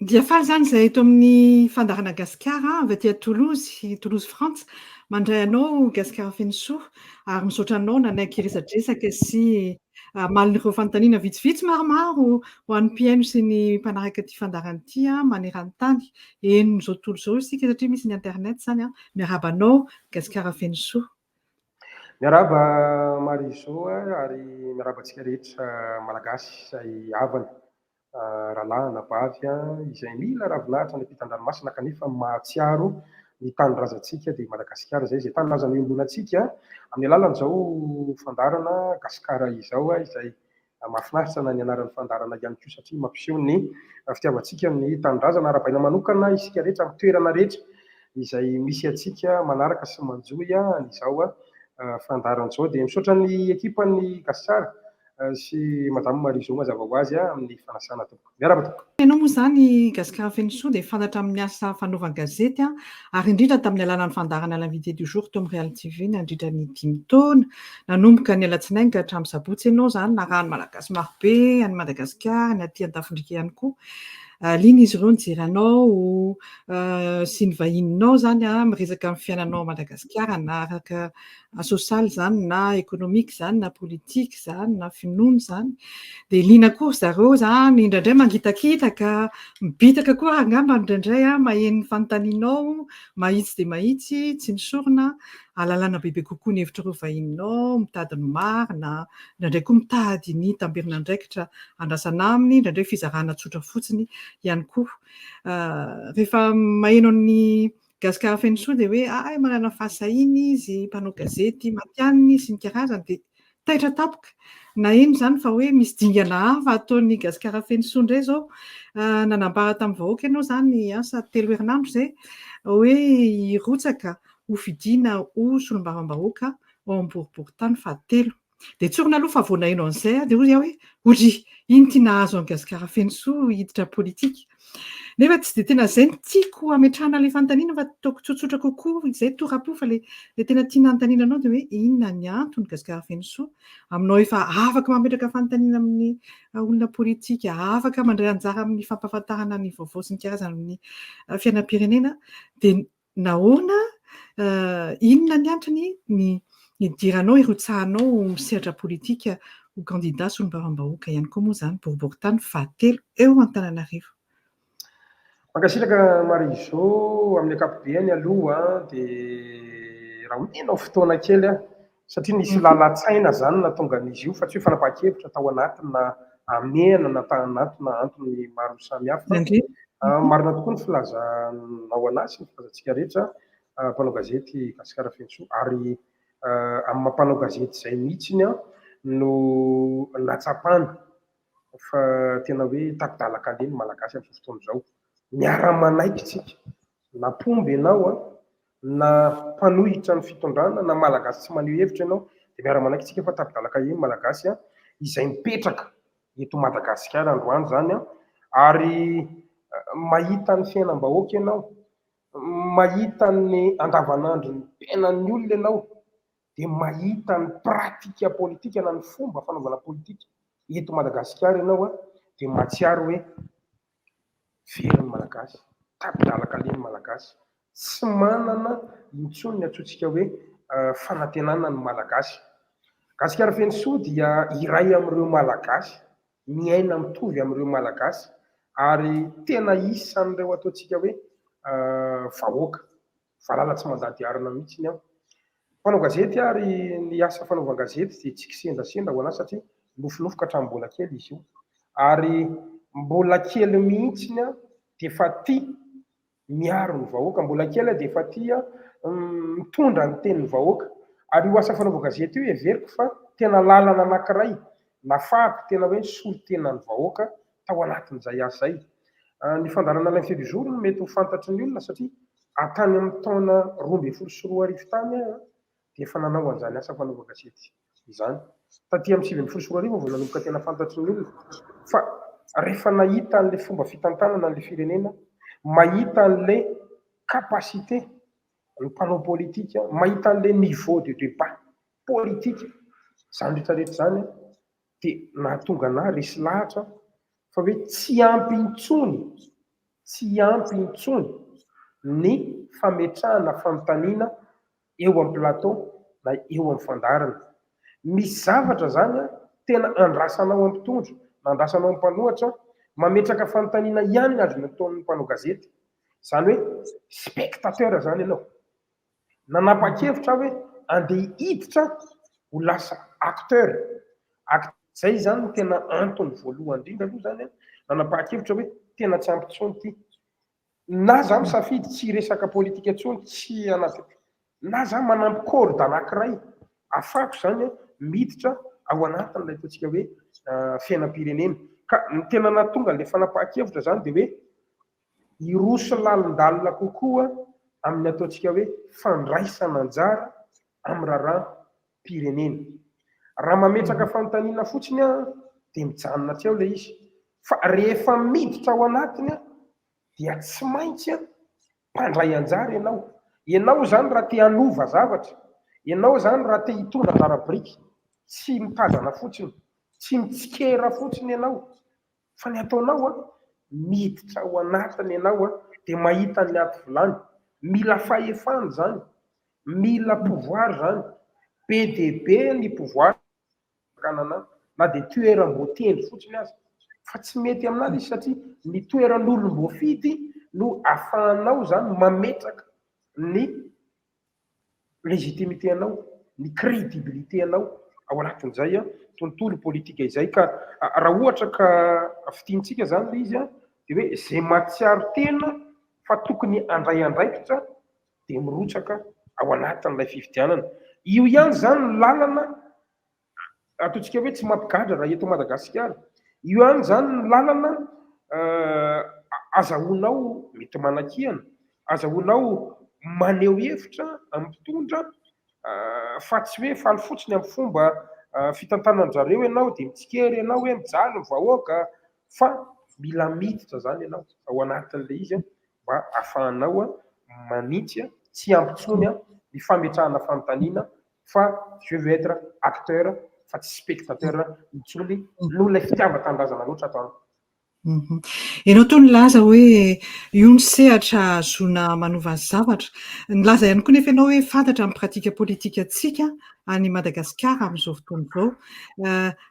Dia faly izany izahay eto amin'ny fandaharana Gasikara avy aty Toulouse, Toulouse Frantsa, mandray anao Gasikara Fenosoa ary misaotra anao nanaiky resadresaka sy hamaly ireo fanontaniana vitsivitsy maromaro ho an'ny mpihaino sy ny mpanaraka ity fandaharana ity maneran-tany. Henon'izao tontolo izao isika satria misy ny internet izany. Miarahaba anao Gasikara Fenosoa. Miarahaba Marie Jo ary miarahaba antsika rehetra Malagasy izay havana, rahalahy, anabavy izay mila ravinahitra any ampitan-dranomasina kanefa mahatsiaro ny tanindrazantsika dia Madagasikara izay, izay tanindrazana iombonantsika amin'ny alalan'izao fandaharana Gasikara izao izay mahafinaritra na ny anaran'ny fandaharana ihany koa satria mampiseho ny fitiavantsika ny tanindrazana. Arahabaina manokana isika rehetra amin'ny toerana rehetra izay misy antsika manaraka sy manjohy an'izao fandaharana izao. Dia misaotra ny ekipan'ny Gasikara sy Madame Marie Jo mazava ho azy amin'ny fanasana tompoko. Miarahaba tompoko. Ianao moa izany Gasikara Fenosoa dia fantatra amin'ny asa fanaovan-gazety ary indrindra tamin'ny alalan'ny fandaharana L'invité du jour teo amin'ny Real TV nandritra ny 5 taona. Nanomboka ny alatsinainy ka hatramin'ny sabotsy ianao izany narahan'ny Malagasy marobe any Madagasikara, ny aty Andafindriaka ihany koa. Liana izy ireo nijery anao sy ny vahininao izany miresaka amin'ny fiainanao Madagasikara na araka sosialy izany na ekonomika izany na politika izany na finoana izany. Dia liana koa ry zareo izany indraindray mangitakitaka, mibitaka koa angamba indraindray maheno ny fanontanianao, mahitsy dia mahitsy, tsy misorona, ahalalana bebe kokoa ny hevitr'ireo vahininao, mitady ny marina, indraindray koa mitady ny tamberin'andraikitra andrasana aminy, indraindray fizarana tsotra fotsiny ihany koa. Rehefa maheno ny Gasikara Fenosoa dia hoe ay manana fahasahiana izy, mpanao gazety matihanina sy ny karazany, dia taitra tampoka. Naheno izany fa hoe misy dingana hafa ataon'ny Gasikara Fenosoa indray izao. Nanambara tamin'ny vahoaka ianao izany asa 3 herinandro izay hoe hirotsaka ho fidiana ho solombavambahoaka ao amin'ny boriborintany fahatelo. Dia tsorina aloha fa vao naheno an'izay aho dia hoy aho hoe odry, ino ity nahazo an'i Gasikara Fenosoa hiditra politika. Nefa tsy dia tena izay no tiako hametrahana ilay fanontaniana fa ataoko tsotsotra kokoa izay tora-po fa ilay tena tiana hanontaniana anao dia hoe inona ny antony Gasikara Fenosoa aminao efa afaka mametraka fanontaniana amin'ny olona politika, afaka mandray anjara amin'ny fampahafantarana ny vaovao sy ny karazana amin'ny fiainam-pirenena dia nahoana, inona ny antony ny nidiranao hirotsahanao misehatra politika ho kandida solombavambahoaka ihany koa moa izany boriborintany fahatelo eo Antananarivo. Mankasitraka Marie Jo, amin'ny ankapobeny aloha dia raha omenao fotoana kely aho satria nisy lalan-tsaina izany nahatonga an'izy io fa tsy hoe fanapahan-kevitra tao anatina hamehana na tao anatina antony maro samihafa. Marina tokoa ny filazanao anahy sy ny filazantsika rehetra mpanao gazety Gasikara Fenosoa ary amin'ny maha mpanao gazety izay mihitsy no nahatsapana fa tena hoe tapi-dalan-kaleha ny Malagasy amin'izao fotoana izao. Miara-manaiky isika na mpomba ianao na mpanohitra ny fitondrana na Malagasy tsy maneho hevitra ianao dia miara-manaiky isika fa tapi-dalan-kaleha ny Malagasy izay mipetraka eto Madagasikara androany izany ary mahita ny fiainam-bahoaka ianao, mahita ny andavanandro ny fiainan'ny olona ianao dia mahita ny pratika politika na ny fomba fanaovana politika eto Madagasikara ianao dia mahatsiaro hoe very ny Malagasy, tapi-dalan-kaleha ny Malagasy, tsy manana intsony ny antsointsika hoe fanantenana ny Malagasy. Gasikara Fenosoa dia iray amin'ireo Malagasy miaina mitovy amin'ireo Malagasy ary tena isan'ireo ataontsika hoe vahoaka valala tsy mandady harona mihitsy aho. Mpanao gazety ary ny asa fanaovan-gazety dia tsy kisendrasendra ho anahy satria nofinofiko hatramin'ny mbola kely izy io. Ary mbola kely mihitsy aho dia efa tia miaro ny vahoaka, mbola kely aho dia efa tia mitondra ny tenin'ny vahoaka. Ary io asa fanaovan-gazety io heveriko fa tena lalana anankiray nafahako tena hoe nisolo tena ny vahoaka tao anatin'izay asa izay. Ny fandaharana L'invité du jour no mety ho fantatry ny olona satria tany amin'ny taona 2012 tany aho dia efa nanao an'izany asa fanaovan-gazety izany. Taty amin'ny 2019 vao nanomboka tena fantatry ny olona fa rehefa nahita an'ilay fomba fitantanana an'ilay firenena, mahita an'ilay capacité ny mpanao politika, mahita an'ilay niveau de débat politique, izany rehetrarehetra izany dia nahatonga anahy resy lahatra fa hoe tsy ampy intsony. Tsy ampy intsony ny fametrahana fanontaniana eo amin'ny plateau na eo amin'ny fandaharana. Misy zavatra izany tena andrasanao amin'ny mpitondra na andrasanao amin'ny mpanohitra, mametraka fanontaniana ihany ny azony ataon'ny mpanao gazety. Izany hoe spectateur izany ianao. Nanapa-kevitra aho hoe andeha hiditra ho lasa acteur. Izay izany no tena antony voalohany indrindra aloha izany nanapahan-kevitra hoe tena tsy ampy intsony ity. Na za misafidy tsy hiresaka politika intsony, tsy anaty, na za manampy corde anankiray afahako izany miditra ao anatin'ilay ataontsika hoe fiainam-pirenena. Ka ny tena nahatonga an'ilay fanapahan-kevitra izany dia hoe hiroso lalindalina kokoa amin'ny ataontsika hoe fandraisana anjara amin'ny raharaham-pirenena. Raha mametraka fanontaniana fotsiny aho dia mijanona hatreo ilay izy. Fa rehefa miditra ao anatiny dia tsy maintsy mpandray anjara ianao. Ianao izany raha te hanova zavatra, ianao izany raha te hitondra anjara biriky, tsy mitazana fotsiny, tsy mitsikera fotsiny ianao. Fa ny ataonao an, miditra ao anatiny ianao an, dia mahita ny aty vilany. Mila fahefana izany, mila pouvoir izany. Be dia be ny pouvoir fanjakana na dia toeram-boatendry fotsiny aza. Fa tsy mety aminà ilay izy satria ny toeran'olom-boafidy no ahafahanao izany mametraka ny légitimité anao, ny crédibilité anao ao anatin'izay tontolo politika izay. Ka raha ohatra ka fintinitsika izany ilay izy dia hoe izay mahatsiaro tena fa tokony handray andraikitra dia mirotsaka ao anatin'ilay fifidianana. Io ihany izany ny lalana ataontsika hoe tsy mampigadra raha eto Madagasikara. Io ihany izany ny lalana azahoanao mety manakiana, azahoanao maneho hevitra amin'ny mpitondra fa tsy hoe faly fotsiny amin'ny fomba fitantanan-dry zareo ianao dia mitsikera ianao hoe mijaly ny vahoaka fa mila miditra izany ianao ao anatin'ilay izy mba ahafahanao manitsy, tsy ampy intsony ny fametrahana fanontaniana fa je veux être acteur fa tsy spectateur intsony noho ilay fitiavan-tanindrazana loatra ato amiko. Ianao toa nilaza hoe io ny sehatra ahazoana manova ny zavatra. Nilaza ihany koa nefa ianao hoe fantatra ny pratika politikantsika any Madagasikara amin'izao fotoana izao.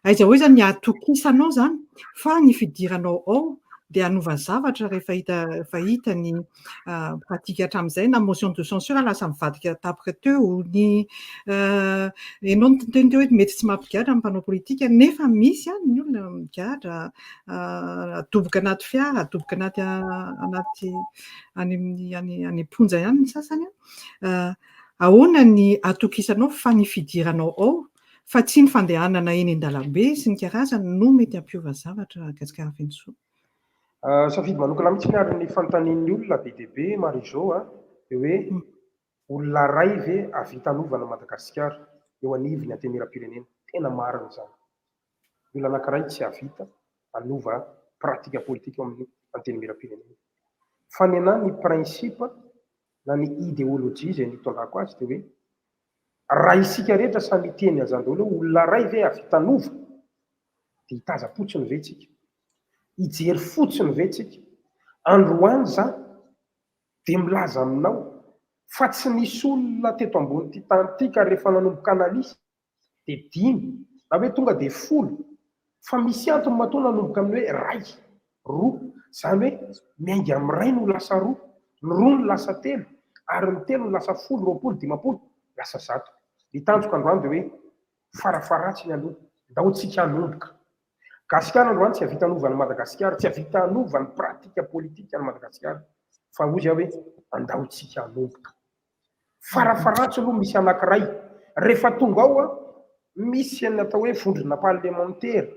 Aiza ho aiza ny ahatokisanao izany fa ny fidiranao ao dia hanova zavatra rehefa hita rehefa hita ny pratika hatramin'izay na motion de censure lasa mivadika tapaka teo ny ianao niteny teo hoe mety tsy mampigadra ny mpanao politika nefa misy ihany ny olona migadra, adoboka anaty fiara, adoboka anaty anaty any amin'ny any any am-ponja ihany ny sasany. Ahoana ny atokisanao fa ny fidiranao ao fa tsy ny fandehanana eny an-dalambe sy ny karazany no mety hampiova zavatra, Gasikara Fenosoa? Safidy manokana mihitsy ny ary ny fanontanian'ny olona be dia be, Marie-Jo, dia hoe olona iray ve hahavita hanova an'i Madagasikara eo anivon'ny Antenimierampirenena? Tena marina izany. Ny olona anankiray tsy hahavita hanova pratika politika eo amin'ny Antenimierampirenena. Fa ny anahy ny principe na ny idéologie izay nitondrako azy dia hoe raha isika rehetra samy hiteny an'izany daholo hoe olona iray ve hahavita hanova, dia hitaza-potsiny ve tsika? Hijery fotsiny ve tsika? Androany za dia milaza aminao fa tsy nisy olona teto ambonin'ity tany ity ka rehefa nanomboka analyse dia dimy na hoe tonga dia 10, fa misy antony matoa nanomboka amin'ny hoe 1, 2, izany hoe miainga amin'ny 1 no lasa 2, ny 2 no lasa 3, ary ny 3 no lasa 10, 20, 50, lasa 100. Ny tanjoko androany dia hoe farafaharatsiny aloha, ndao tsika hanomboka. Gasikara androany tsy hahavita hanova an'i Madagasikara, tsy hahavita hanova ny pratika politika an'i Madagasikara, fa hoy aho hoe andao tsika hanomboka. Farafaharatsiny aloha misy anankiray, rehefa tonga ao misy ny atao hoe vondrona parlemantera,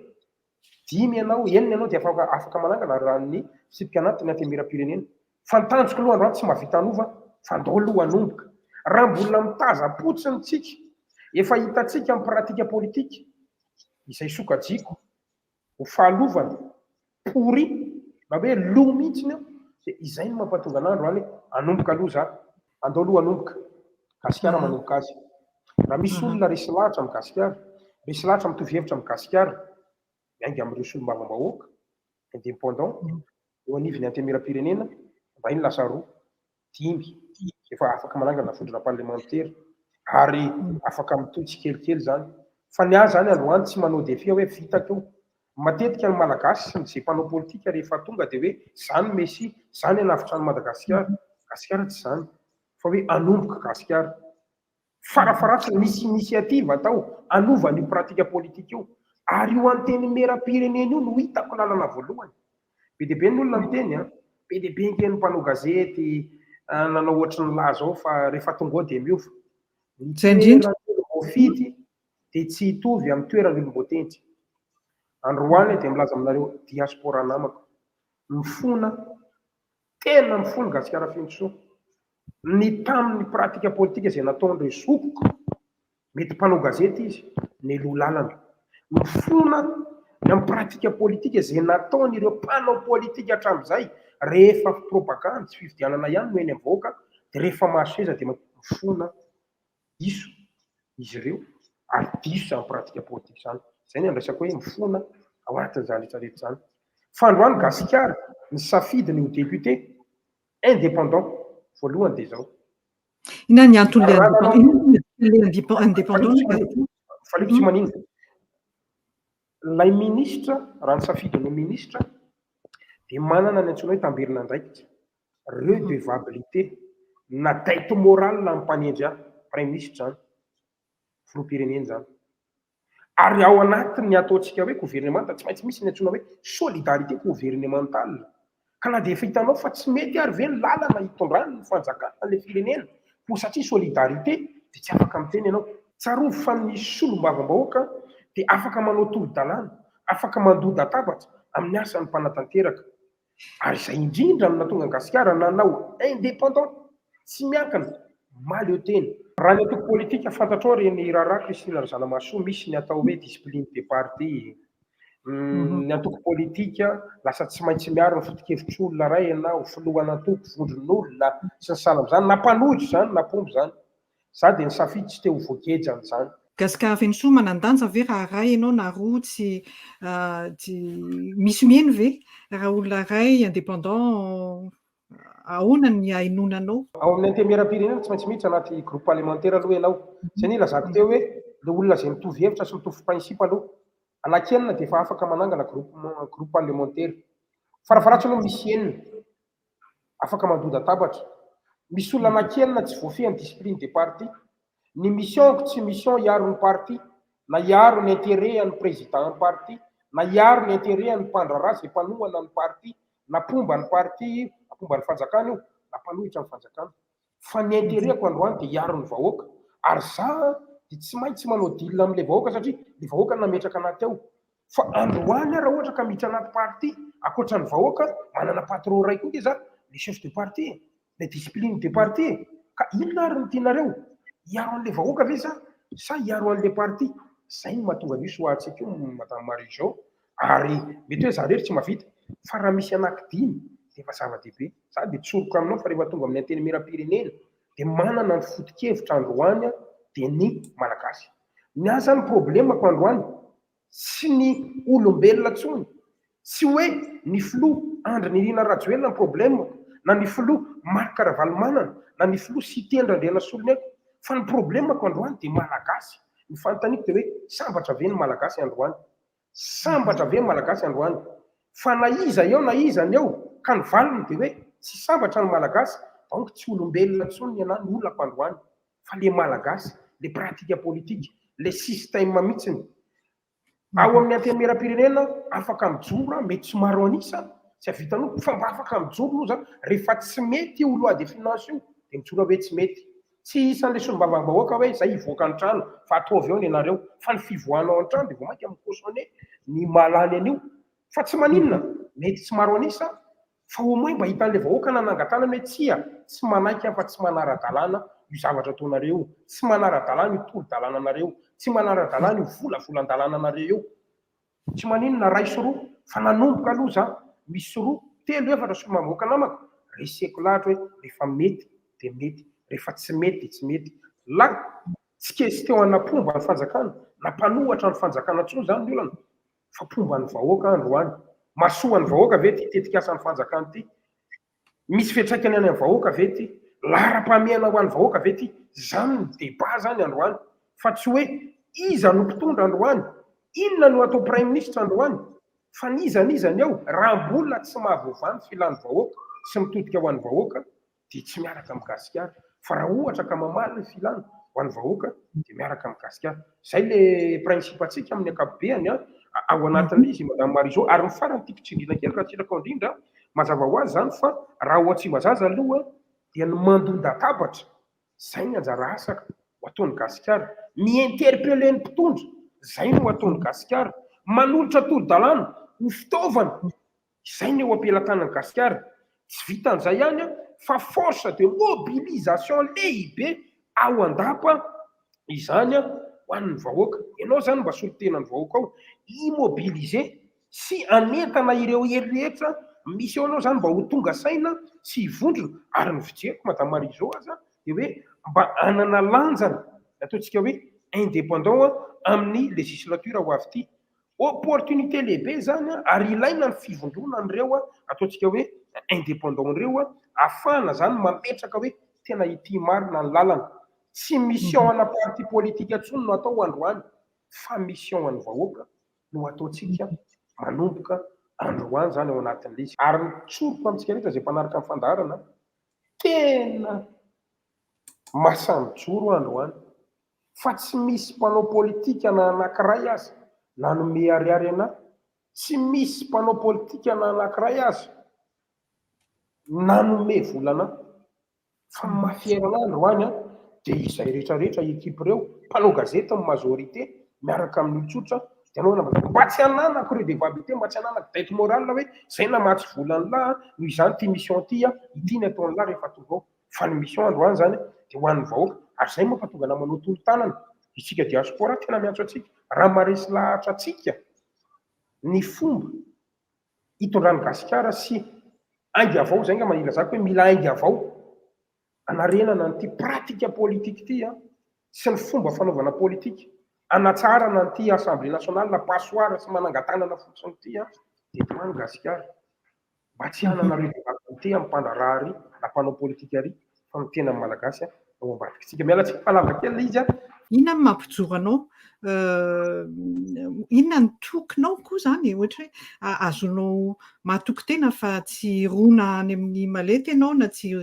5 ianao, 6 ianao dia afaka manangana raha ny fitsipika anatiny Antenimierampirenena. Fa ny tanjoko aloha androany tsy mahavita hanova fa andao aloha hanomboka. Raha mbola mitaza-potsiny tsika, efa hitantsika amin'ny pratika politika izay sokajiko ho fahalovana, pourri, na hoe lo mihitsy io, dia izay no mampatonga anah androany hanomboka aloha za. Andao aloha hanomboka. Gasikara manomboka azy. Raha misy olona resy lahatra amin'ny Gasikara, resy lahatra mitovy hevitra amin'ny Gasikara, miainga amin'ireo solombavambahoaka, indépendant, eo anivon'ny Antenimierampirenena, mba iny lasa roa, dimy, efa afaka manangana vondrona parlemantera ary afaka mitohy tsikelikely izany. Fa ny ahy izany androany tsy manao défi hoe vitako io. Matetika ny Malagasy sy ny izay mpanao politika rehefa tonga dia hoe izaho no Mesia, izaho no hanavotra an'i Madagasikara. Gasikara tsy izany fa hoe hanomboka Gasikara. Farafaharatsiny misy initiative atao hanova an'io pratique politique io. Ary io Antenimierampirenena io no hitako lalana voalohany. Be dia be ny olona miteny an! Be dia be ange ny mpanao gazety nanao ohatry ny laza ao fa rehefa tonga ao dia miova. Ny toeran'olom-boafidy dia tsy hitovy amin'ny toeran'olom-boatendry. Androany aho dia milaza aminareo diaspora namako, mifona, tena mifona Gasikara Fenosoa. Ny tamin'ny pratika politika izay nataon'ireo zokiko, mety mpanao gazety izy, nialoha lalana. Mifona ny amin'ny pratika politika izay nataon'ireo mpanao politika hatramin'izay, rehefa propagandy sy fifidianana ihany no eny amin'ny vahoaka, dia rehefa mahazo seza dia mifona diso izy ireo ary diso izany pratika politika izany. Izay no andraisako hoe mifona ao anatin'izany rehetra rehetra izany. Fa androany Gasikara nisafidy ny ho député indépendant voalohany dia izao. Inona ny anton'ilay indépendant? Faliako tsy maninona. Ilay minisitra, raha nisafidy ny ho minisitra dia manana ny antsoina hoe tamberin'andraikitra, redevabilité na dette morale amin'ny mpanendry ahy, praiminisitra izany, filoham-pirenena izany. Ary ao anatin'ny ataontsika hoe governemanta, tsy maintsy misy ny antsoina hoe solidarité gouvernementale. Ka na dia efa hitanao fa tsy mety ary ve ny lalana hitondrany ny fanjakana ilay firenena, koa satria solidarité dia tsy afaka miteny ianao. Tsarovy fa ny solombavambahoaka dia afaka manao tolo-dalàna, afaka mandoa-databatra amin'ny asan'ny mpanatanteraka. Ary izay indrindra no nahatonga an'i Gasikara nanao indépendant, tsy miankina, mahaleo tena. Raha ny antoko politika, fantatrao ireny raharaha Christine Razanamahasoa, misy ny atao hoe discipline de parti. Ny antoko politika lasa tsy maintsy miaro ny foto-kevitr'olona iray ianao, filohan'antoko, vondron'olona, sy ny sahala amin'izany, na mpanohitra izany na mpomba izany. Za dia nisafidy tsy te ho voageja an'izany. Gasikara Fenosoa, manan-danja ve raha iray ianao na roa tsy tsy misy mihaino ve raha olona iray indépendant ahoana ny hainoana anao? Ao amin'ny antenimierampirenena tsy maintsy miditra anaty groupe parlementaire aloha ianao. Izay no ilazako teo hoe ilay olona izay mitovy hevitra sy mitovy principe aloha. Anaky enina dia efa afaka manangana groupe groupe parlementaire. Farafaharatsiny aloha misy enina afaka mandoa-databatra. Misy olona anaky enina tsy voafehy ny discipline de parti. Ny mission-ko tsy mission hiaro ny parti, na hiaro ny intérêt an'ny président ny parti, na hiaro ny intérêt an'ny mpandraharaha izay mpanohana ny parti, na mpomba ny parti, na mpomba ny fanjakana io, na mpanohitra ny fanjakana. Fa ny intérêt-ko androany dia hiaro ny vahoaka. Ary za dia tsy maintsy manao deal amin'ilay vahoaka satria ilay vahoaka no nametraka anahy teo. Fa androany aho raha ohatra ka miditra anaty parti, ankoatra ny vahoaka, manana patron iray koa nge za, le chef de parti e, le discipline de parti e. Ka inona ary no tianareo? Hiaro an'ilay vahoaka ve za sa hiaro an'ilay parti? Zay no mahatonga an'io choix-ntsika io Madame Marie Jo. Ary mety hoe za irery tsy mahavita, fa raha misy anaky dimy dia efa zava-dehibe. Za dia tsoriko aminao fa rehefa tonga amin'ny antenimierampirenena dia manana ny foto-kevitra androany dia ny Malagasy. Ny ahy zany problème-ko androany tsy ny olombelona intsony, tsy hoe ny filoha Andry Nirina Rajoelina ny problème-ko, na ny filoha Marc Ravalomanana, na ny filoha Siteny Randrianasoloniaiko, fa ny problème-ko androany dia Malagasy. Ny fanontaniako dia hoe sambatra ve ny Malagasy androany? Sambatra ve ny Malagasy androany? Fa na iza eo na iza ny eo, ka ny valiny dia hoe tsy sambatra ny Malagasy, donc tsy olombelona intsony ny anah ny olako androany, fa le Malagasy, le pratique politique, le système mihitsiny. Ao amin'ny antenimierampirenena afaka mijoro aho, mety tsy maro an'isa, tsy hahavita an'io, fa mba afaka mijoro aloha za, rehefa tsy mety io loi de finance io, dia mijoro aho hoe tsy mety. Tsy isan'ilay solombavambahoaka hoe zay hivoaka ny trano fa ataovy eo ny anareo, fa ny fivoahanao ny trano dia vao mainka mi-cautionner ny mahalany an'io. Fa tsy maninona, mety tsy maro an'isa, fa au moins mba hitan'ilay vahoaka nanangan-tanana hoe tsia, tsy manaiky aho fa tsy manara-dalàna io zavatra ataonareo io, tsy manara-dalàna io tolo-dalànanareo, tsy manara-dalàna io volavolan-dalànanareo io. Tsy maninona ray sy roa fa nanomboka aloha za, misy roa, telo, efatra solombavambahoaka namako, reseko lahatra hoe rehefa mety dia mety, rehefa tsy mety dia tsy mety. La tsy question ana mpomba ny fanjakana na mpanohatra ny fanjakana intsony izany ny olana fa mpomba ny vahoaka androany. Mahasoa ny vahoaka ve ity tetikasan'ny fanjakana ity? Misy fiantraikany any amin'ny vahoaka ve ity? Laharam-pahamehana ho an'ny vahoaka ve ity? Izany ny débat izany androany fa tsy hoe iza no mpitondra androany, inona no atao praiminisitra androany, fa n'iza n'iza ny eo, raha mbola tsy mahavoavaha ny filan'ny vahoaka sy mitodika ho an'ny vahoaka dia tsy miaraka amin'i Gasikara. Fa raha ohatra ka mamaly ny filana ho an'ny vahoaka dia miaraka amin'i Gasikara. Izay le principe antsika amin'ny ankapobeany an, ao anatin'ilay izy Madame Marie-Jo. Ary ny farany tiako tsindriana kely raha tsy iraka indrindra, mazava ho azy izany fa raha ao Tsimbazaza aloha dia ny mandon-databatra, izay ny anjara asa ho ataon'i Gasikara. Mi-interpeller ny mpitondra, izay no ataon'i Gasikara. Manolotra tolo-dalàna ho fitaovana Izay ny eo am-pelatanan'i Gasikara. Tsy vitan'izay ihany fa force de mobilisation lehibe ao an-dapa izany ho an'ny vahoaka. Ianao izany mba solontenan'ny vahoaka ao, hi-mobiliser sy hanentana ireo hery rehetra misy eo anao izany mba ho tonga saina sy hivondrona. Ary ny fijeriko Madame Marie Jo aza dia hoe mba hanana lanjany ny ataontsika hoe indépendant amin'ny législature ho avy ity. Opportunité lehibe izany ary ilaina ny fivondrona an'ireo ataontsika hoe indépendant ireo ahafahana izany mametraka hoe tena ity marina ny lalana. Tsy mission ana parti politique intsony no atao androany fa mission an'ny vahoaka no ataontsika manomboka androany izany ao anatin'ilay izy. Ary ny tsoriko amintsika rehetra izay mpanaraka ny fandaharana, tena mahasahy mijoro androany fa tsy misy mpanao politika na anankiray aza nanome ariary anah, tsy misy mpanao politika na anankiray aza nanome vola anah, fa ny maha fier anah androany an, dia izay rehetra rehetra equipe ireo, mpanao gazety ny majorité miaraka amin'ny olon-tsotra, dia anao nanao mba tsy hananako redevabilité, mba tsy hananako dette morale hoe zay namatsy vola an'lah an, noho izany ity mission ity an, ity ny ataon'lah rehefa tonga ao. Fa ny mission androany izany dia ho an'ny vahoaka ary izay mampatonga anah manao tolo-tanana, isika diaspora tena miantso antsika, raha maharesy lahatra antsika ny fomba hitondran'i Gasikara sy ainga vao, izay angamba ilazako hoe mila ainga vao hanarenana an'ity pratique politique ity an, sy ny fomba fanaovana politique, hanatsaharana an'ity assemblée nationale passoire sy manangan-tanana fotsiny ity an, dia tomany Gasikara. Mba tsy hanana redevabilité amin'ny mpandraharaha ary na mpanao politika ary fa ny tena Malagasy ao ambadikitsika. Miala tsiny fa lava kely ilay izy an. Inona no mampijoro anao? Inona ny tokinao koa izany e? Ohatra hoe azonao mahatoky tena fa tsy hirona any amin'ny malety ianao na tsy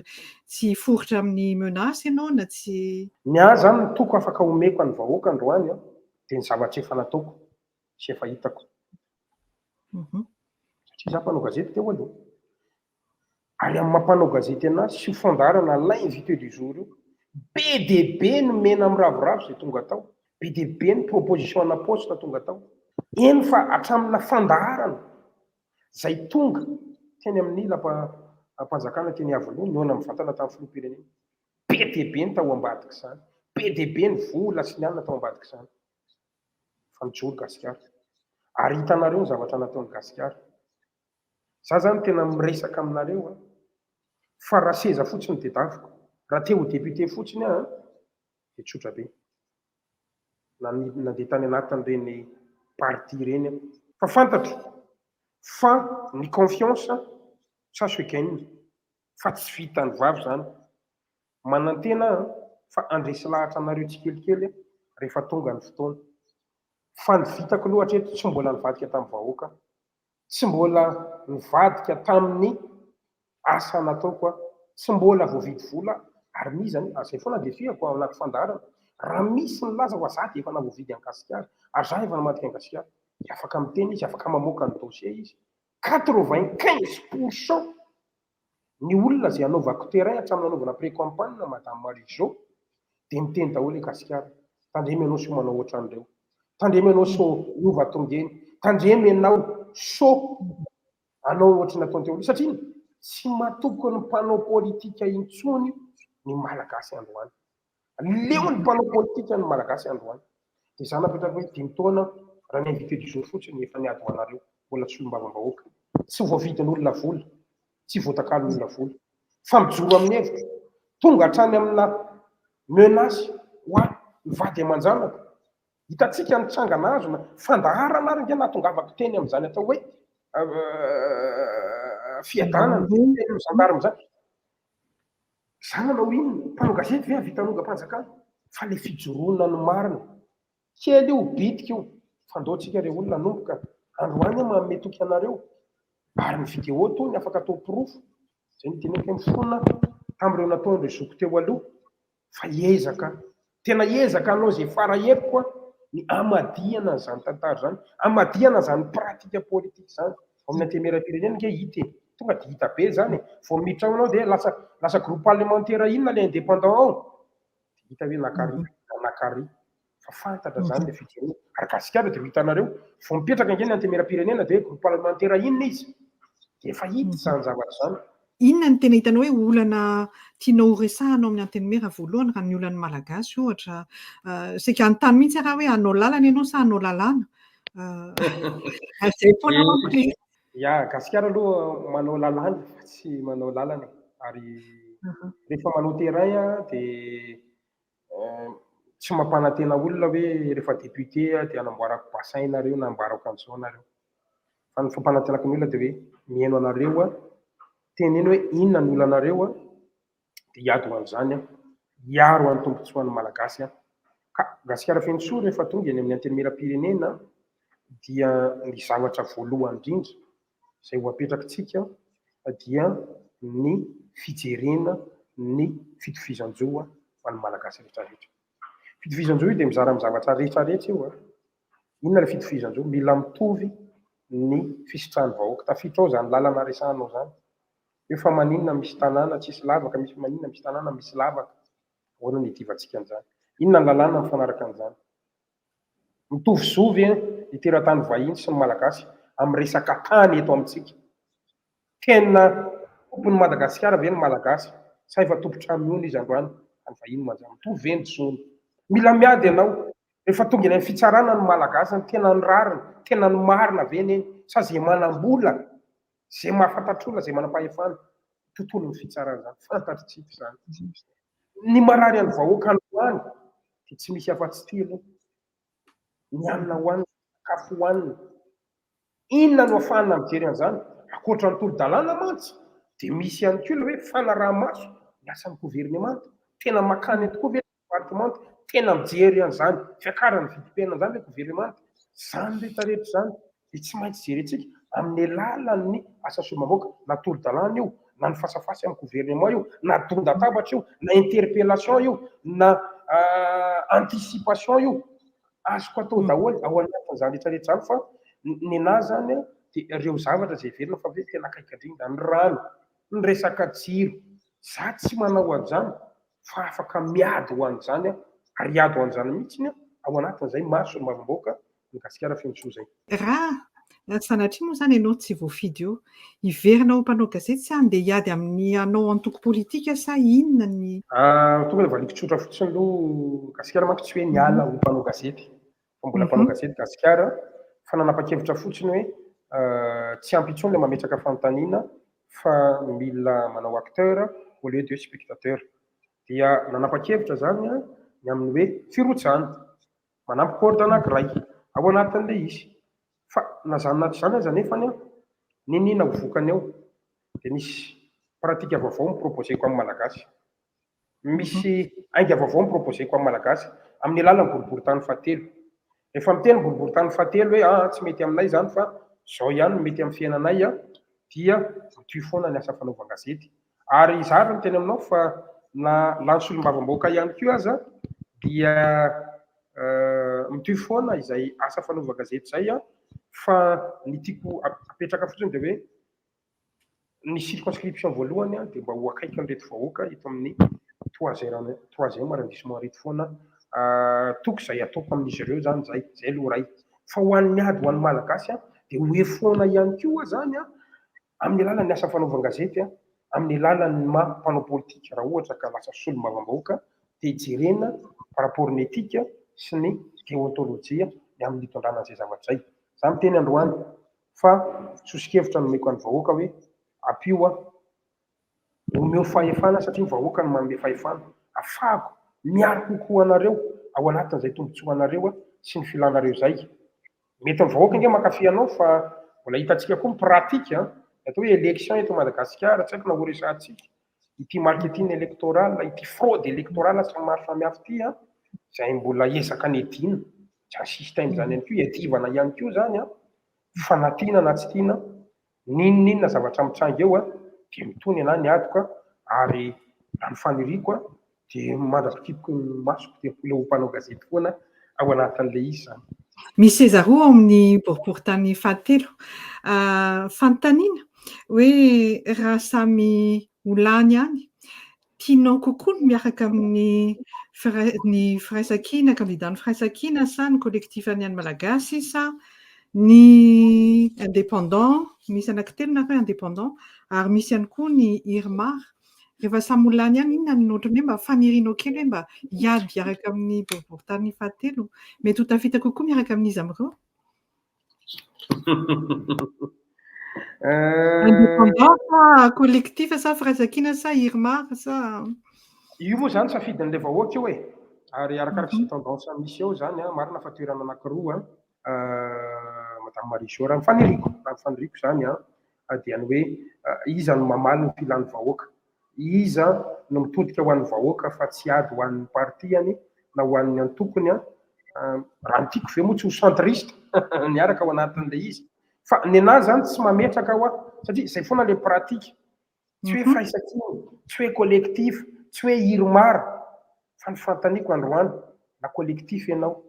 tsy hiforitra amin'ny menace ianao na tsy. Ny ahy izany ny toko afaka omeko an'ny vahoaka androany an, dia ny zavatra efa nataoko sy efa hitako. Satria za mpanao gazety teo aloha. Ary amin'ny maha mpanao gazety anahy sy io fandaharana l'invité du jour io, be dia be ny mena miraviravy izay tonga tao, be dia be ny proposition ana poste tonga tao. Eny fa hatramina fandaharana izay tonga teny amin'ny lapam-panjakana teny Iavoloha, nihaona mivantana tamin'ny filoham-pirenena. Be dia be ny tao ambadik'izany, be dia be ny vola sy ny alina tao ambadik'izany. Fa mijoro Gasikara. Ary hitanareo ny zavatra nataon'i Gasikara. Za zany tena miresaka aminareo an, fa raha seza fotsiny tedaviko, raha te ho député fotsiny aho an, dia tsotra be. Na nandeha tany anatin'ireny parti ireny aho. Fa fantatro fa ny confiance ça se gagne, fa tsy vitan'ny vava izany. Manantena aho fa handresy lahatra anareo tsikelikely rehefa tonga ny fotoana. Fa ny vitako aloha hatreto tsy mbola nivadika tamin'ny vahoaka aho. Tsy mbola nivadika tamin'ny asa nataoko aho. Tsy mbola voavidy vola aho. Ary n'iza n'iza, izay foana défi-ako ao anaty fandaharana. Raha misy milaza fa za dia efa navoavidy an'i Gasikara, ary za efa namadika an'i Gasikara, dia afaka miteny izy, afaka mamoaka ny dossier izy. 95 % Ny olona izay anaovako terrain hatramin'ny nanaovana pré-campagne Madame Marie Jo dia miteny daholo i Gasikara, tandremo ianao sao manao ohatran'ireo, tandremo ianao sao miova tongeny, tandremo ianao sao hanao ohatry ny ataony teo aloha satria tsy matoky ny mpanao politika intsony ny Malagasy androany. Leo ny mpanao politika ny Malagasy androany. Dia za napetraka hoe dimy taona raha ny invité du jour fotsiny efa niady ho anareo, mbola tsy solombavambahoaka. Tsy voavidin'olona vola, tsy voatakalon'olona vola. Fa mijoro amin'ny hevitro. Tonga hatrany amina menace ho ahy, ny vady aman-janako. Hitantsika ny tranga nahazo na fandaharana ary ange nahatongavako teny amin'izany atao hoe Fiadanana, ny gendarme zany. Za nanao inona? Mpanao gazety ve hahavita hanongam-panjakana? Fa le fijoroana ny marina. Kely io, bitika io. Fa ndao tsika re olona hanomboka. Androany aho manome toky anareo. Ary ny vidéo tony afaka atao porofo. Zay no teneniko hoe mifona tamin'ireo nataon'ireo zoky teo aloha. Fa hiezaka, tena hiezaka hanao izay fara heriko aho ny hamadihana an'izany tantara izany, hamadihana izany pratique politique izany. Ao amin'ny antenimierampirenena ange hita e. Tonga dia hita be izany e. Vao miditra ao ianao dia lasa lasa groupe parlementaire inona ilay indépendant ao? Dia hita hoe nakary na nakary. Fa fantatra izany ilay fijoroana. Ary Gasikara dia ho hitanareo, vao mipetraka ange ny antenimierampirenena dia hoe groupe parlementaire inona izy? Dia efa hita izany zavatra izany. Inona no tena hitanao hoe olana tianao horesahana ao amin'ny Antenimiera voalohany raha ny olan'ny Malagasy ohatra? Saika hanontany mihitsy aho raha hoe hanao lalana ianao sa hanao lalàna? Izay foana manko ilay izy. Ya, Gasikara aloha manao lalàna fa tsy manao lalana e. Ary rehefa manao terrain dia tsy mampanantena olona hoe rehefa député dia hanamboarako bassin nareo na amboarako an'izao nareo. Fa ny fampanantenako ny olona dia hoe mihaino anareo aho, teneno hoe inona ny olanareo aho, dia hiady ho an'izany aho, hiaro an'ny tombontsoan'ny Malagasy aho. Ka Gasikara Fenosoa rehefa tonga eny amin'ny Antenimierampirenena dia ny zavatra voalohany indrindra izay ho apetrakitsika dia ny fijerena ny fitovizan-jo ho an'ny Malagasy rehetra rehetra. Fitovizan-jo io dia mizara amin'ny zavatra rehetra rehetra io. Inona ilay fitovizan-jo? Mila mitovy ny fisitrahan'ny vahoaka. Tafiditra ao izany lalana resahanao izany. Hoe fa maninona misy tanàna tsisy lavaka, misy maninona misy tanàna misy lavaka. Ahoana no hidivantsika an'izany? Inona ny lalàna mifanaraka an'izany? Mitovy zo ve ny teratany vahiny sy ny Malagasy amin'ny resaka tany eto amintsika? Tena tompon'i Madagasikara ve ny Malagasy sa efa tompon-trano mihono izy androany fa ny vahiny manjary? Mitovy ve ny zony? Mila miady ianao. Rehefa tonga eny amin'ny fitsarana ny Malagasy, ny tena ny rariny, tena ny marina ve ny eny sa izay manam-bola, izay mahafantatr'olona, izay manam-pahefana? Tontolon'ny fitsarana izany, fantatr'tsika izany. Ny marary an'ny vahoaka androany dia tsy misy afa-tsy ity aloha, ny hanina hohanina, sakafo hohanina. Inona no afahana mijery an'izany? Ankoatra ny tolo-dalàna mantsy dia misy ihany koa ilay hoe fanaraha-maso ny asan'ny governemanta. Tena makany tokoa ve ny departemanta? Tena mijery an'izany fiakaran'ny vidim-piainana izany ve governemanta? Izany rehetrarehetra izany dia tsy maintsy jerentsika amin'ny alalan'ny asa solombavambahoaka, na tolo-dalàna io, na ny face à face amin'ny gouvernement io, na don-databatra io, na interpellation io, na anticipation io. Azoko atao daholo ao anatin'izany rehetra rehetra izany fa nenaha izany dia ireo zavatra izay heverina fa hoe tena akaiky indrindra, ny rano, ny resaka jiro, za tsy manao an'izany fa afaka miady ho an'izany aho ary hiady ho an'izany mihitsy aho ao anatin'izay maha solombavambahoaka ny Gasikara Fenosoa izay. Raha sanatria moa izany ianao tsy voafidy eo, hiverina ho mpanao gazety sa handeha hiady amin'ny hanao antoko politika sa inona ny. Tonga dia valiako tsotra fotsiny aloha, Gasikara manko tsy hoe niala ho mpanao gazety fa mbola mpanao gazety Gasikara fa nanapa-kevitra fotsiny hoe tsy ampy intsony ilay mametraka fanontaniana fa mila manao acteur au lieu de spectateur. Dia nanapa-kevitra izany ny amin'ny hoe firotsahana. Manampy corde anankiray ao anatin'ilay izy. Fa na izany na tsy izany aza anefany an, n'inon'inona ho vokany eo, dia misy pratique vaovao mi-proposer-ko amin'ny Malagasy. Misy ainga vaovao mi-proposer-ko amin'ny Malagasy amin'ny alalan'ny boriborintany fahatelo. Rehefa miteny boriborintany fahatelo hoe aa tsy mety aminay izany fa izao ihany no mety amin'ny fiainanay an, dia mitohy foana ny asa fanaovan-gazety. Ary izaho ary miteny aminao fa na lany solombavambahoaka ihany koa aza dia mitohy foana izay asa fanaovan-gazety izay fa ny tiako apetraka fotsiny dia hoe ny circonscription voalohany dia mba ho akaikin'ireto vahoaka eto amin'ny troisième arrondissement ireto foana. Toky izay ataoko amin'izy ireo izany izay, izay aloha iray. Fa ho an'ny ady ho an'ny Malagasy dia ho eo foana ihany koa izany Amin'ny alalan'ny asa fanaovan-gazety, amin'ny alalan'ny maha mpanao politika raha ohatra ka lasa solombavambahoaka dia jerena par rapport ny éthique sy ny déontolojia ny amin'ny hitondrana an'izay zavatra izay. Za miteny androany fa soso-kevitra nomeko an'ny vahoaka hoe ampio aho, omeo fahefana satria ny vahoaka no manome fahefana, afahako miaro kokoa anareo ao anatin'izay tombotsoanareo sy ny filanareo izay. Mety ny vahoaka ange mankafy anao fa Mbola hitantsika koa ny pratique an, ny atao hoe élection eto Madagasikara, tsy haiko na horesahantsika, ity marketing électoral, ity fraude électorale sy ny maro samihafa ity an, izay mbola ezaka niadiana, izany système izany ihany koa, iadivana ihany koa izany an, fa na tiana na tsy tiana, n'inon'inona zavatra mitranga eo an, dia mitohy ny anah ny adiko an, ary raha ny faniriako an, dia mandra-pikipiko ny masoko dia mbola ho mpanao gazety foana ao anatin'ilay izy izany. Misy seza roa ao amin'ny boriborintany fahatelo. Fanontaniana hoe raha samy ho lany ihany, tianao kokoa ny miaraka amin'ny ny firaisankina, kandidan'ny firaisankina sa ny collectif an'ny an'ny Malagasy sa ny indépendant, misy anankitelo nareo indépendant ary misy ihany koa ny IRMAR. Rehefa samy ho lany ihany, inona no ohatran'ny hoe mba fanirianao kely hoe mba hiady hiaraka amin'ny boriborintany fahatelo? Mety ho tafita kokoa miaraka amin'iza amin'ireo? Indépendant sa collectif sa firaisankina sa IRMAR sa? Io moa izany safidin'ilay vahoaka io e. Ary arakaraka izay tendance misy eo izany an, marina fa toerana anankiroa an, Madame Marie Jo, raha ny faniriako, raha ny faniriako izany an, dia ny hoe iza no mamaly ny filan'ny vahoaka, iza no mitodika ho an'ny vahoaka fa tsy ady ho an'ny parti-ny na ho an'ny antokony an, raha ny tiako ve moa tsy ho centriste niaraka ao anatin'ilay izy, fa nenahy izany tsy mametraka aho satria izay foana ilay pratique, tsy hoe firaisankina, tsy hoe collectif, tsy hoe IRMAR, fa ny fanontaniako androany, na collectif ianao,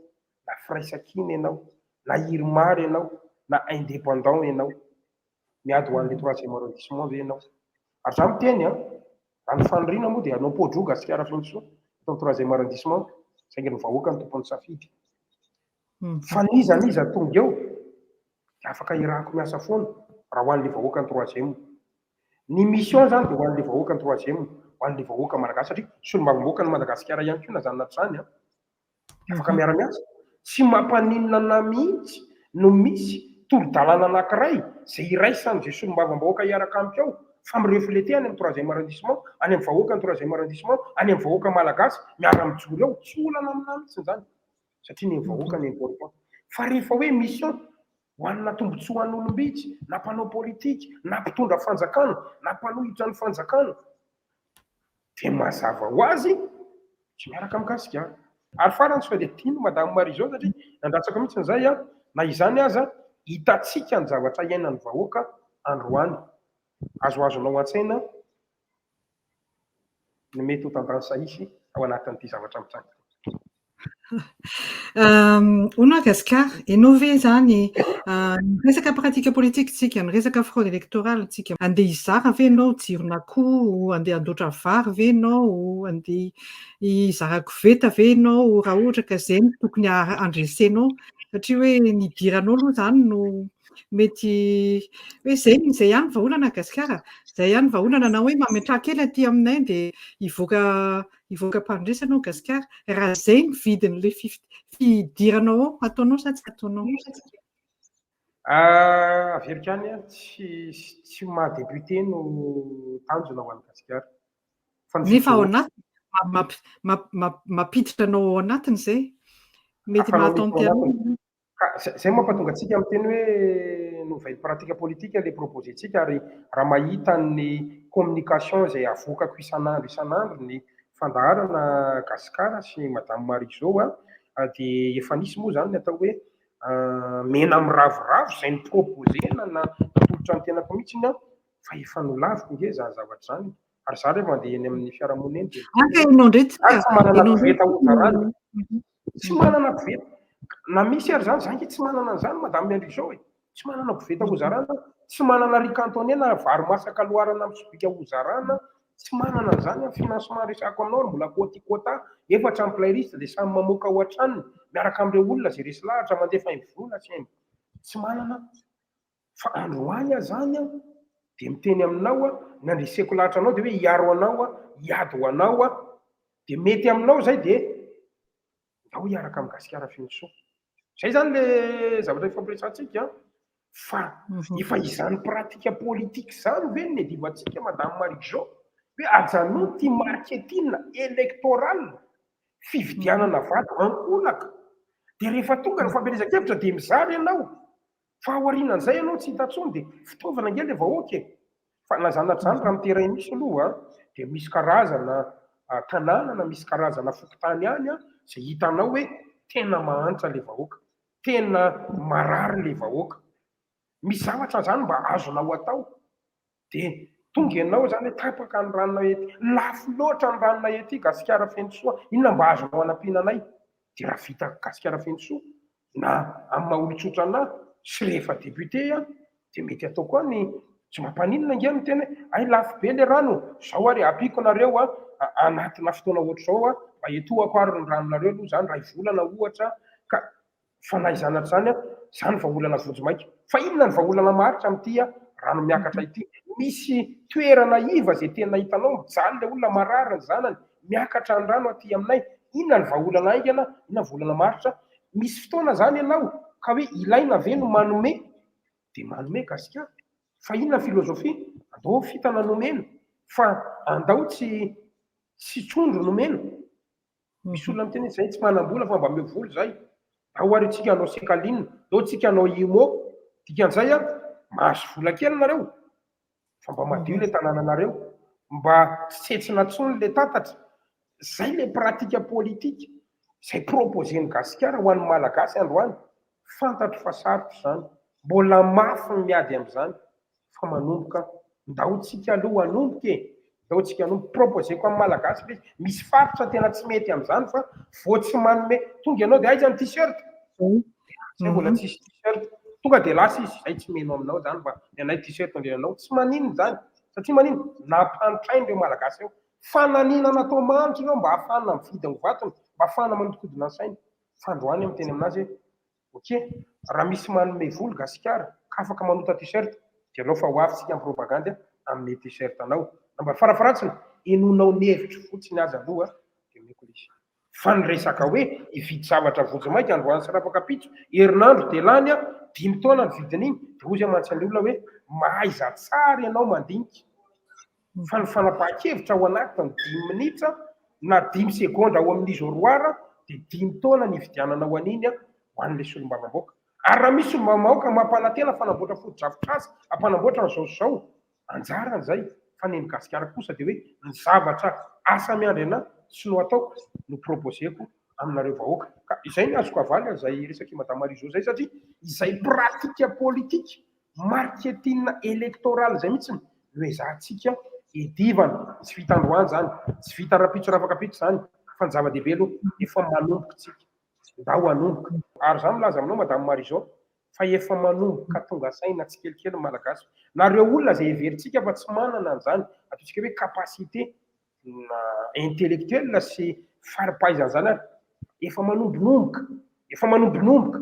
na firaisankina ianao, na IRMAR ianao, na indépendant ianao, miady ho an'ilay troisième arrondissement ve ianao? Ary za miteny an, raha ny faniriana moa dia hanao pôdro Gasikara Fenosoa eto amin'ny troisième arrondissement, saingy ny vahoaka no tompon'ny safidy. Fa n'iza n'iza tonga eo dia afaka irahako miasa foana raha ho an'ilay vahoaka ny troisième. Ny mission izany dia ho an'ilay vahoaka ny troisième, ho an'ilay vahoaka malagasy satria solombavambahoakan'i Madagasikara ihany koa na izany na tsy izany an. Afaka miara-miasa. Tsy mampaninona anà mihitsy no misy tolo-dalàna anankiray izay iraisan'izay solombavambahoaka hiaraka amiko ao fa mi-refleter any amin'ny troisième arrondissement, any amin'ny vahoakan'ny troisième arrondissement, any amin'ny vahoaka malagasy miara-mijoro eo. Tsy olana aminà mihitsy izany satria ny vahoaka no important. Fa rehefa hoe mission ho an'na tombotsoan'olom-bitsy, na mpanao politika, na mpitondra fanjakana, na mpanohitra ny fanjakana, dia mazava ho azy tsy miaraka amin'i Gasikara. Ary farany sao dia adino Madame Marie Jo satria nandatsaka mihitsy izay an, na izany aza hitantsika ny zavatra iainan'ny vahoaka androany. Azoazonao an-tsaina ny mety ho tendance hisy ao anatin'ity zavatra mitranga ity. Hono aho Gasikara, ianao ve izany niresaka pratique politique tsika, niresaka fraude électorale tsika, andeha hizara ve ianao jiron'akoho, andeha handoatra vary ve ianao, andeha hizara koveta ve ianao raha ohatra ka izay no tokony handresenao, satria hoe ny hidiranao aloha izany no mety hoe izay izay ihany vahaolana Gasikara, izay ihany vahaolana na hoe mametraha kely aty aminay dia hivoaka Hivoaka mpandresy ianao Gasikara, raha izay ny vidin'ilay fidiranao ao, ataonao sa tsy ataonao? Averiko ihany an, tsy tsy maha député no tanjona ho an'i Gasikara. Fa ny Nefa ao anatiny, mampiditra anao ao anatiny izay. Mety maha-tenter anao. Ka zay mampatonga antsika miteny hoe nouvelle pratique politique le proposer-tsika ary raha mahita ny communication izay avoakako isan'andro isan'andro ny fandaharana Gasikara sy Madame Marie Jo dia efa nisy moa izany ny atao hoe mena miraviravy izay ni-proposer-na na natolotra ny tenako mihitsy fa efa nolaviko nge izany zavatra izany ary za rehefa mandeha eny amin'ny fiarahamonina eny dia Aka ianao indray tsy ary tsy manana koveta hozarana tsy manana koveta na misy ary zany za nge tsy manana an'izany madame Miandry izao e tsy manana koveta hozarana tsy manana riz cantonais na vary masaka loharana amin'ny sobika hozarana tsy manana an'izany amin'ny financement resahako aminao ary mbola quoti quota efatra amin'ny playlist dia samy mamoaka ao an-tranony miaraka amin'ireo olona izay resy lahatra mandefa vola sy tsy manana Fa androany aho zany an, dia miteny aminao aho, ny andreseko lahatra anao dia hoe hiaro anao aho, hiady ho anao aho, dia mety aminao izay dia ndao hiaraka amin'i Gasikara Fenosoa. Izay zany le zavatra ifampiresahantsika an, fa efa izany pratique politique izany ve no niadivantsika Madame Marie Jo, hoe ajanony ity marketing électoral, fividianana vato ankolaka, dia rehefa tonga ny fampielezan-kevitra dia mizara ianao. Fa aorianan'izay ianao tsy hita intsony dia fitaovana ange ilay vahoaka e! Fa na izany na tsy izany raha amin'ny terrain misy aloha dia misy karazana tanàna na misy karazana fokontany any izay hitanao hoe tena mahantra ilay vahoaka, tena marary ilay vahoaka. Misy zavatra izany mba azonao atao dia tonga ianao izany hoe tapaka ny ranonay ety, lafo loatra ny ranonay ety Gasikara Fenosoa, inona mba azonao anampiana anay? Dia raha vita Gasikara Fenosoa na amin'ny maha olon-tsotra anà sy rehefa député aho dia mety atao koa ny tsy mampaninona ange ny miteny hoe hay lafo be le rano, zao ary ampiako nareo a anatina fotoana ohatr'izao a, mba etohako ary ny ranonareo aloha izany iray volana ohatra ka Fa na izany na tsy izany, izany vahaolana vonjimaika. Fa inona ny vahaolana maharitra amin'ity rano miakatra ity? Misy toerana iva izay tena hitanao mijaly ilay olona, marary ny zanany, miakatra ny rano aty aminay. Inona ny vahaolana haingana? Inona ny vahaolana maharitra? Misy fotoana izany ianao ka hoe ilaina ve no manome? Dia manome gasikara. Fa inona ny filozofia? Andao fitana nomena fa andao tsy tsy trondro nomena. Misy olona miteny hoe zay tsy manam-bola fa mba omeo vola zay. Ndao ary tsika hanao secaline, ndao tsika hanao IMO. Dikan'izay an, mahazo vola kely nareo fa mba madio le tanànanareo, mba tsy tsetsina intsony le tatatra. Zay le pratique politique zay proposer-n'i Gasikara ho an'ny Malagasy androany. Fantatro fa sarotra izany, mbola mafy ny miady amin'izany fa manomboka, ndao tsika aloha hanomboka e, ndao tsika hanomboka, proposer-ko amin'ny Malagasy ilay izy, misy faritra tena tsy mety amin'izany fa vao tsy manome, tonga ianao dia aiza ny t-shirt? Zay mbola tsisy t-shirt, tonga dia lasa izy, zay tsy mino aminao izany fa ny anay t-shirt no anao, tsy maninona izany, satria maninona? Nampahantrainy ireo Malagasy ireo, fananina natao mahantra ireo mba hahafahana mividy ny vatony, mba hahafahana manodikodina ny sainy. Fa androany aho miteny aminazy hoe ok raha misy manome vola gasikara ka afaka manota t-shirt dia alao fa ho avy tsika am propagandy hanome t-shirt anao na mba farafaratsiny henonao ny hevitro fotsiny aza aloha dia omeko ilay izy. Fa ny resaka hoe hividy zavatra vonjy maika androany sy rapakapitso herinandro dia lany an, dimy taona ny vidin'iny dia hozy aho mantsy ny olona hoe mahaiza tsara ianao mandinika fa ny fanapahan-kevitra ao anatin'ny dimy minitra na dimy segondra ao amin'ny isoloir dia dimy taona ny hividiananao an'iny ho an'ilay solombavambahoaka. Ary raha misy solombavambahoaka mampanantena fanamboatra fotodrafitrasa, hampanamboatra an'izao sy izao, anjarany izay, fa ny an'i Gasikara kosa dia hoe ny zavatra asa miandry anà sy no ataoko no proposer-ko aminareo vahoaka. Ka izay ny azoko avaly an'izay resak'i Madame Marie Jo izay satria izay pratique politique Marketing électoral izay mihitsy no ezahantsika edivana. Tsy vita androany izany, tsy vita rahampitso rafakapitso izany, fa ny zava-dehibe aloha efa manomboka isika. Ndao hanomboka. Ary izaho milaza aminao Madame Marie-Jo fa efa manomboka tonga saina tsikelikely ny Malagasy. Na ireo olona izay heverintsika fa tsy manana an'izany ataontsika hoe capacité na intellectuel sy fari-pahaizana izany ary efa manombonomboka, efa manombonomboka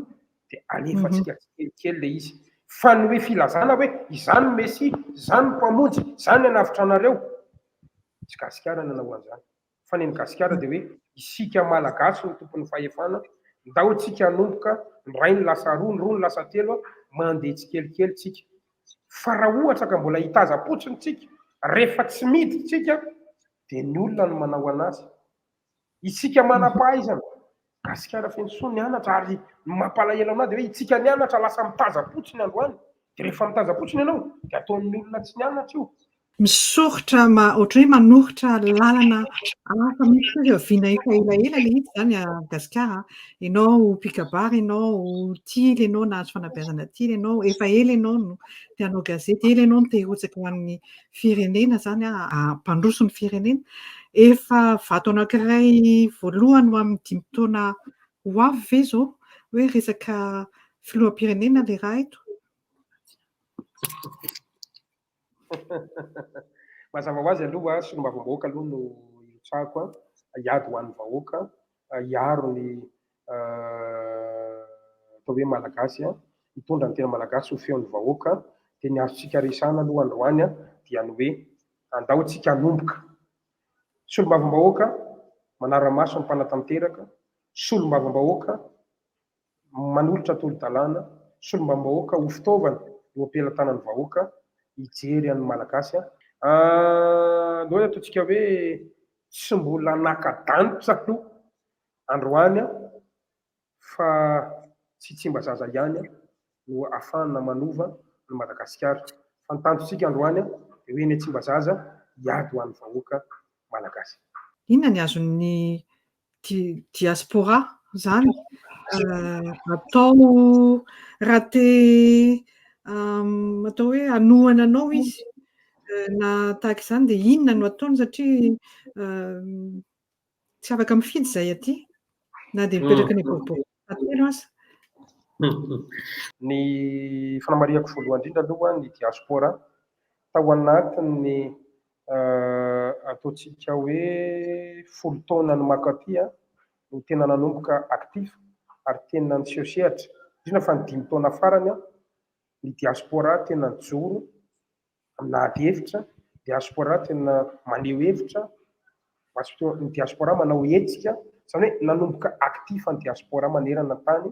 dia alefantsika tsikelikely ilay izy. Fa ny hoe filazana hoe izaho no Mesia, izaho no Mpamonjy, izaho no hanavotra anareo, tsy Gasikara nanao an'izany. Fa ny an'i Gasikara dia hoe isika Malagasy no tompon'ny fahefana, ndao tsika hanomboka, ny iray no lasa roa, ny roa no lasa telo, mandeha tsikelikely tsika. Fa raha ohatra ka mbola hitazam-potsiny tsika, rehefa tsy miditra tsika dia ny olona no manao anazy. Isika manam-pahaizana, Gasikara feno soa nianatra ary ny mampalahelo anah dia hoe itsika nianatra lasa mitazam-potsiny androany, dia rehefa mitazam-potsiny ianao dia ataon'ny olona tsy nianatra io. Misoritra ohatran'ny hoe manoritra lalana hafa mihitsy koa ireo vina efa elaela ilay izy izany Gasikara a. Ianao mpikabary ianao, tily ianao, nahazo fanabeazana tily ianao, efa ela ianao no te hanao gazety, ela ianao no te hirotsaka ho an'ny firenena izany hampandroso ny firenena. Efa vato anankiray voalohany ho amin'ny dimy taona ho avy ve izao hoe resaka filoham-pirenena ilay raha eto? Mazava ho azy aloha, solombavambahoaka aloha no irotsahako, hiady ho an'ny vahoaka, hiaro ny atao hoe Malagasy, hitondra ny tena Malagasy ho feon'ny vahoaka, dia ny azontsika resahana aloha androany dia ny hoe andao tsika hanomboka. Solombavambahoaka manara-maso ny mpanatanteraka, solombavambahoaka manolotra tolo-dalàna, solombavambahoaka ho fitaovana eo am-pelatanan'ny vahoaka hijery an'ny Malagasy. Andao ataontsika hoe tsy mbola naka-danitra aloha androany fa tsy Tsimbazaza ihany. no ahafahana manova an'i Madagasikara. Fa ny tanjontsika androany dia hoe eny Tsimbazaza hiady ho an'ny vahoaka malagasy. Inona ny azon'ny diaspora izany atao raha te atao hoe hanohana anao izy na tahaka izany dia inona no ataony satria tsy afaka mifidy izahay aty na dia mipetraka any boribory fahatelo aza. Ny fanamarihako voalohany indrindra aloha ny diaspora tao anatin'ny ataontsika hoe 10 taona ny mankaty no tena nanomboka actif ary tena niseho sehatra, indrindra fa ny 5 taona farany ny diaspora tena nijoro amina ady hevitra, diaspora tena maneho hevitra, ny diaspora manao hetsika, izany hoe nanomboka actif ny diaspora manerana tany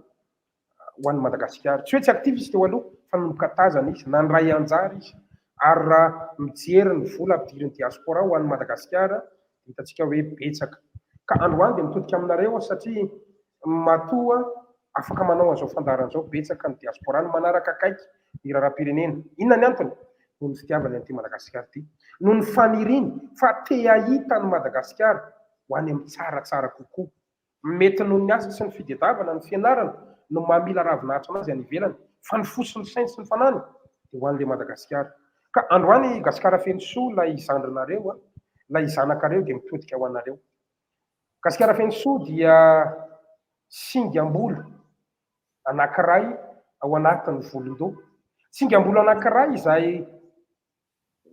ho an'i Madagasikara. Tsy hoe tsy actif izy teo aloha fa nanomboka tazana izy, nandray anjara izy. Ary raha mijery ny vola ampidirin'ny diaspora ho an'i Madagasikara, hitantsika hoe betsaka. Ka androany dia mitodika aminareo aho satria matoa afaka manao an'izao fandaharana izao, betsaka ny diaspora no manaraka akaiky ny raharaham-pirenena. Inona ny antony? Noho ny fitiavany an'ity Madagasikara ity. Noho ny faniriany fa te hahita an'i Madagasikara ho any amin'ny tsaratsara kokoa. Mety noho ny asa sy ny fidedavana, ny fianarana no maha mila ravinahitra anazy any ivelany, fa ny fo sy ny sainy sy ny fanahiny dia ho an'ilay Madagasikara. Ka androany Gasikara Fenosoa ilay zandrinareo, ilay zanakareo dia mitodika ho anareo. Gasikara Fenosoa dia singam-bolo anankiray ao anatin'ny volon-doha. Singam-bolo anankiray izay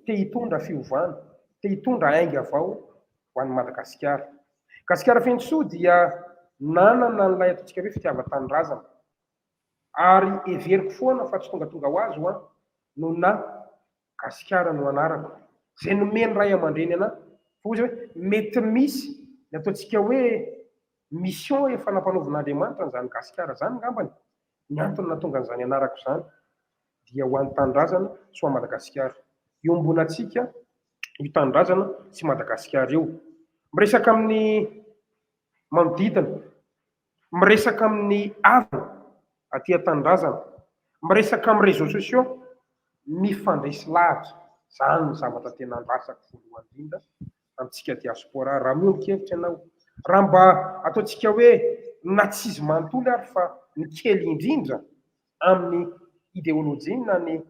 te hitondra fiovana, te hitondra ainga vao ho an'i Madagasikara. Gasikara Fenosoa dia nanana an'ilay ataontsika hoe fitiavan-tanindrazana. Ary heveriko foana fa tsy tongatonga ho azy hoa no na Gasikara no anarako. Izay nomen'ny ray aman-dreny anà. Fa hoy izy hoe mety misy ny ataontsika hoe mission efa nampanaovin'Andriamanitra an'izany Gasikara izany angambany ny antony nahatonga an'izany anarako izany dia ho an'ny tanindrazana sy ho an'i Madagasikara. Iombonantsika io tanindrazana sy Madagasikara io. Miresaka amin'ny manodidina, miresaka amin'ny havana aty an-tanindrazana, miresaka amin'ny réseaux sociaux, mifandresy lahatra. Izany no zavatra tena andrasako voalohany indrindra amintsika diaspora. Raha miombon-kevitra ianao, raha mba ataontsika hoe na tsy izy manontolo ary fa ny kely indrindra amin'ny ideolojia na ny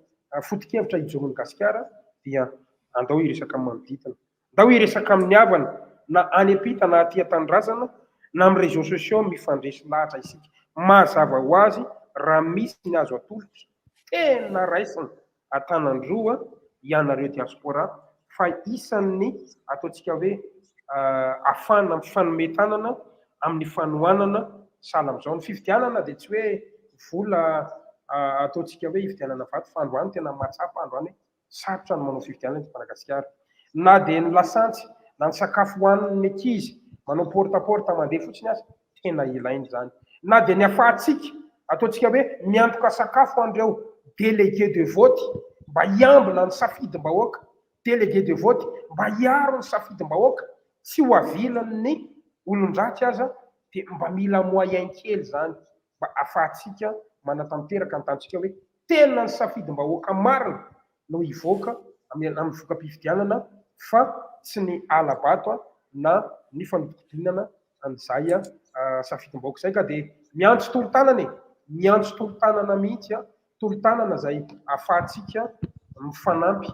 foto-kevitra ijoroan'i Gasikara dia andao hiresaka amin'ny manodidina. Andao hiresaka amin'ny havana na any am-pita na aty an-tanindrazana na amin'ny réseaux sociaux mifandresy lahatra isika. Mazava ho azy raha misy ny azo atolotra, tena raisina an-tanan-droa ianareo diaspora fa isan'ny ataontsika hoe afahana mifanome tanana amin'ny fanohanana sahala amin'izao. Ny fifidianana dia tsy hoe vola ataontsika hoe hividianana vato fa androany tena mahatsapa androany hoe sarotra ny manao fifidianana eto Madagasikara. Na dia ny lasantsy na ny sakafo hohanin'ny ankizy manao porte à porte mandeha fotsiny aza tena ilaina izany. Na dia ny afahantsika ataontsika hoe miantoka sakafo ho an'ireo délégué de vote mba hiambina ny safidim-bahoaka, délégué de vote mba hiaro ny safidim-bahoaka tsy ho avilan'ny olon-dratsy aza dia mba mila moyen kely izany mba afahantsika manatanteraka ny tanjontsika hoe tena ny safidim-bahoaka marina no hivoaka amin'ny voka-pifidianana fa tsy ny hala-bato na ny fanodikodinana an'izay safidim-bahoaka izay ka dia miantso tolo-tanana e! Miantso tolo-tanana mihitsy, tolo-tanana izay ahafahantsika mifanampy,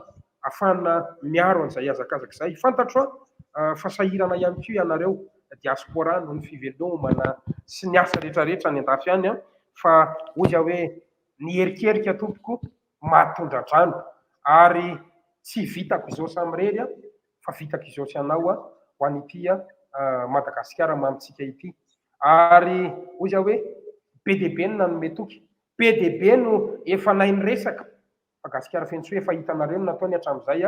ahafahana miaro an'izay hazakazaka izay. Fantatro fa sahirana ihany koa ianareo diaspora noho ny fivelomana sy ny asa rehetrarehetra any an-dafy any fa hoy aho hoe ny erikerika tompoko mahatondra-drano ary tsy vitako izao samirery fa vitako izao sy anao ho an'ity Madagasikara mamintsika ity. Ary hoy aho hoe be dia be no nanome toky, be dia be no efa nahay niresaka fa Gasikara Fenosoa efa hitanareo ny nataony hatramin'izay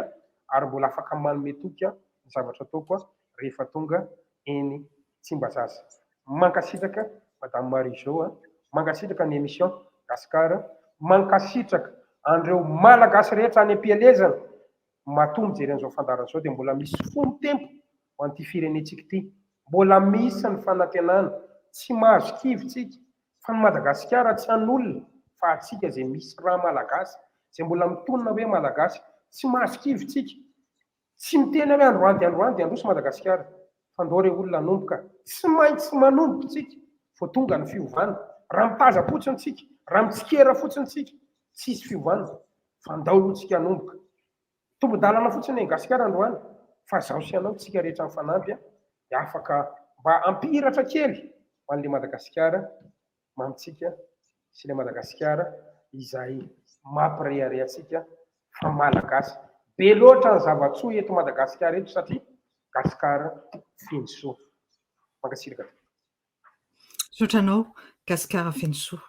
ary mbola afaka manome toky ny zavatra ataoko rehefa tonga eny Tsimbazaza. Mankasitraka Madame Marie Jo a, mankasitraka ny émission Gascar, mankasitraka an'ireo Malagasy rehetra any am-pielezana matoa mijery an'izao fandaharana izao dia mbola misy fo mitempo ho an'ity firenentsika ity, mbola misy ny fanantenana, tsy mahazo kivy tsika fa ny Madagasikara tsy an'olona Fa antsika izay misy rà malagasy, izay mbola mitonona hoe malagasy, tsy mahazo kivy tsika. Tsy miteny aho hoe androany dia androany dia handroso Madagasikara, fa ndao re olona hanomboka. Tsy maintsy manomboka tsika vao tonga ny fiovana. Raha mitazam-potsiny tsika, raha mitsikera fotsiny tsika, tsy hisy fiovana. Fa ndao aloha tsika hanomboka. Tombon-dalana fotsiny ny Gasikara androany, fa zaho sy ianao, tsika rehetra mifanampy dia afaka mba hampihiratra kely ho an'ilay Madagasikara mamintsika sy ilay Madagasikara izay mampirehareha antsika fa Malagasy. Be loatra ny zava-tsoa eto Madagasikara eto satria Gasikara feno soa. Mankasitraka. Misaotra anao Gasikara feno soa.